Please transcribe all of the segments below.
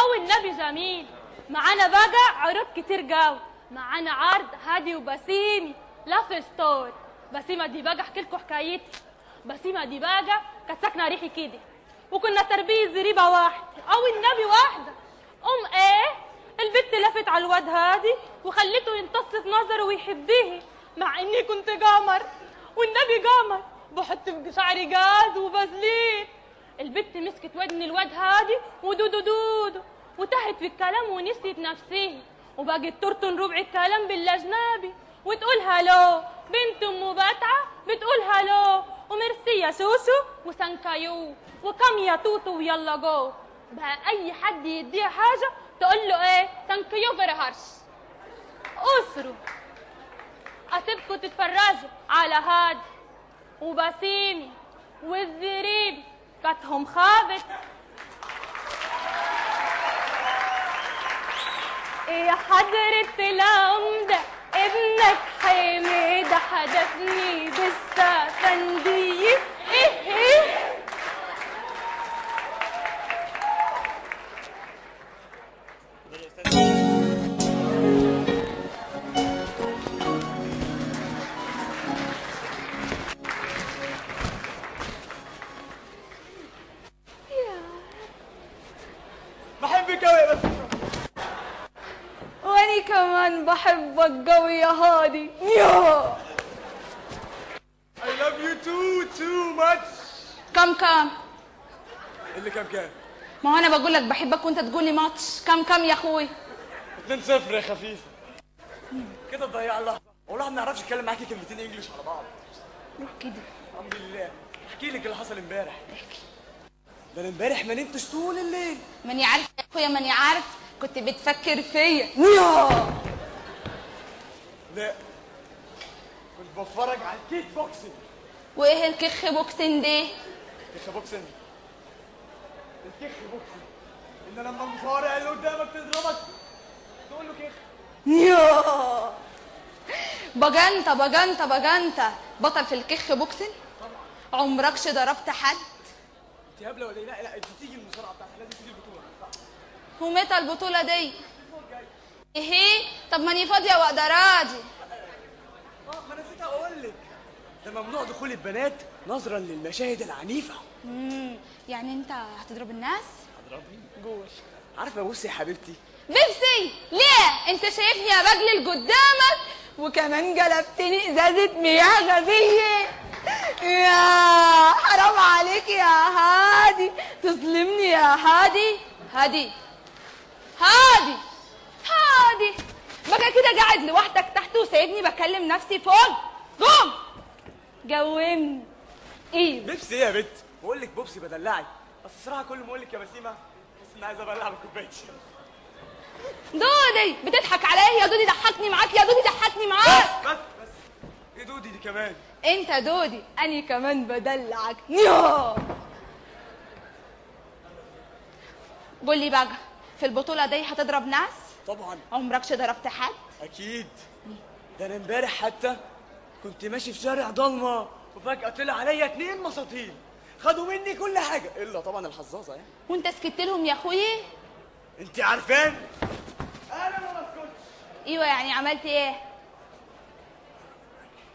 او النبي جميل. معانا بقى عروض كتير قوي، معانا عرض هادي وبسيمي love story. بسيمه دي بقى احكي لكم حكايتي. بسيمه دي بقى كانت ساكنة ريحي كده، وكنا تربيه زريبه واحدة او النبي واحدة. قوم ايه البت لفت على الواد هادي وخلته يمتص في نظره ويحبه، مع اني كنت قمر والنبي قمر، بحط في شعري جاز وبازلين. البت مسكت ودن الواد هادي ودودو دودو وتهت في الكلام ونسيت نفسها، وبقت ترطن ربع الكلام بالاجنبي وتقول hello. بنت ام بتعه بتقول hello وميرسي يا شوشو و thank you و come يا توتو ويلا جو. بقى اي حد يديها حاجة تقول له ايه؟ thank you very harsh. اسروا اسيبكم تتفرجوا على هادي وبسيمي والزريبي كاتهم خابت. يا حضرة العمدة ابنك حميدة حدفني بالسفندية. ايه ايه بحبك قوي يا بس. واني كمان بحبك قوي يا هادي. يا I love you too too much. كم كم؟ اللي كم كم؟ ما هو انا بقول لك بحبك وانت تقول لي ماتش. كم كم يا اخوي؟ 2-0 يا خفيفة. كده تضيع اللحظة، والله ما بنعرفش نتكلم معاكي كلمتين انجلش على بعض. روح كده. الحمد لله. احكي لك اللي حصل امبارح. احكي. ده انا امبارح ما نمتش طول الليل. ماني عارف يا اخويا، ماني عارف كنت بتفكر فيا. يا لا كنت بتفرج على ال kick boxing. وايه ال kick boxing دي؟ kick boxing، ال kick boxing ان لما المصارع اللي قدامك تضربك تقول له كيخ. يا بجنطه بجنطه بجنطه بطل في ال kick boxing؟ طبعا. عمركش ضربت حد؟ انت هبلة ولا ايه؟ لا لا انت تيجي المصارعة بتاعتك، لازم تيجي البطولة. ومتى البطولة دي؟ ايه؟ طب ماني فاضية واقدر اجي. ما انا نسيت اقول لك، ده ممنوع دخول البنات نظرا للمشاهد العنيفة. يعني انت هتضرب الناس؟ هضربني؟ جول. عارفه بصي يا حبيبتي. بيبسي ليه؟ انت شايفني يا بجلل قدامك وكمان جلبتني ازازة مياه غازية. يا حرام عليك يا هادي، تظلمني يا هادي. هادي هادي هادي بقى كده قاعد لوحدك تحت وسايبني بكلم نفسي فوق. قوم جومني. ايه بيبسي ايه يا بت؟ بقول لك بوبسي بدلعك، بس الصراحة كل ما اقول لك يا بسيمه بحس اني عايز ابلع بكوبايه شاي. دودي بتضحك عليا يا دودي، ضحكني معاك يا دودي، ضحكني معاك. بس بس بس ايه دودي دي كمان؟ انت دودي، اني كمان بدلعك. يا قول لي بقى في البطولة دي هتضرب ناس؟ طبعا. عمركش ضربت حد؟ اكيد. ده انا امبارح حتى كنت ماشي في شارع ضلمة وفجأة طلع عليا 2 مساطيل خدوا مني كل حاجة الا طبعا الحظاظه يعني. وانت سكت لهم يا اخويا؟ انت عارفان انا ما بسكتش. ايوه يعني عملت ايه؟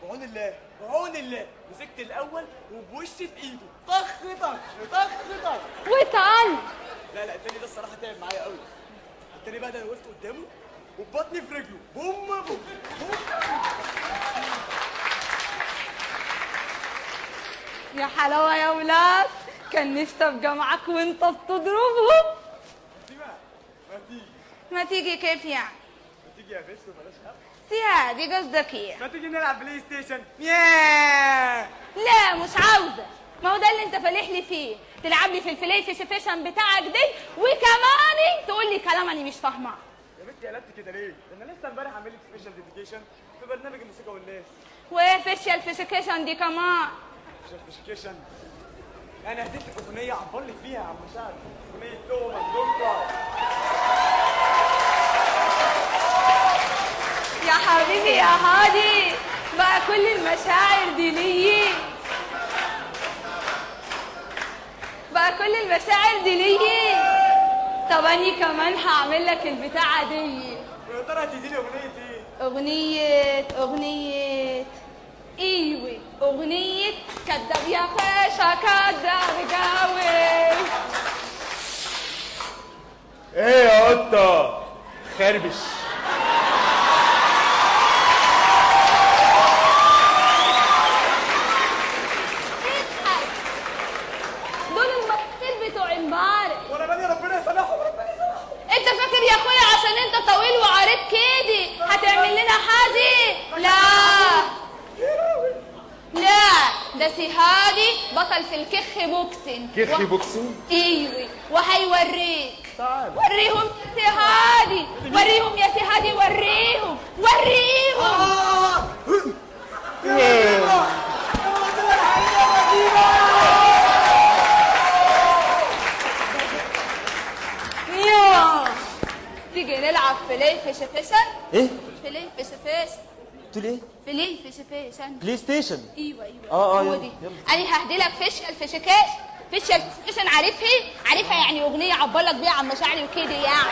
بعون الله بعون الله مسكت الاول وبوشي في ايده طخ طخ طخ طخ وتعال. لا لا التاني ده الصراحة تعب معايا قوي. التاني بقى ده انا وقفت قدامه وبطني في رجله بوم بوم بوم. يا حلاوة يا ولاد، كان نفسي ابقى معاك وانت بتضربهم. ما تيجي ما تيجي كيف يعني؟ ما تيجي يا بس وبلاش هبل. سيها دي قصدك ايه؟ ما تيجي نلعب PlayStation. ياه لا مش عاوزه، ما هو ده اللي انت فالح لي فيه، تلعب لي في ال PlayStation بتاعك دي وكمان تقول لي كلام انا مش فاهمه. يا بنتي قلبت كده ليه؟ ده انا لسه امبارح عامل لك special dedication في برنامج الموسيقى والناس. وايه facial فيشيكيشن دي كمان؟ facial انا هديت لك اغنية عبر لك فيها عن مشاعرك، اغنية توماس دونكا. يا حبيبي يا هادي بقى كل المشاعر دي ليي، بقى كل المشاعر دي ليي. طب أني كمان هعمل لك البتاعة دي. يا ترى هتديني أغنية إيه؟ أغنية ايوه، أغنية كداب يا باشا كداب جاوي. ايه يا قطة؟ خربش. اضحك، دول المبطل بتوع امبارح. وانا مالي، ربنا يسامحهم ربنا يسامحهم. انت فاكر يا اخويا عشان انت طويل وعريض كده هتعمل لنا حاجة؟ لا لا، ده سيهادي بطل في الكخ boxing. كخ boxing؟ ايوه، وهيوريك. تعال وريهم يا سيهادي، وريهم يا سيهادي، وريهم وريهم. تيجي نلعب فلي فيش فيشن؟ ايه؟ فلي فيش فيش. تقول ايه؟ فلي فيش فيشن. PlayStation. ايوه ايوه. اه هو دي. انا ههدي لك فيشل فيشكاش، فيشل فيشن. عارفها؟ عارفها يعني اغنية عبر لك بيها عن مشاعري وكده يعني.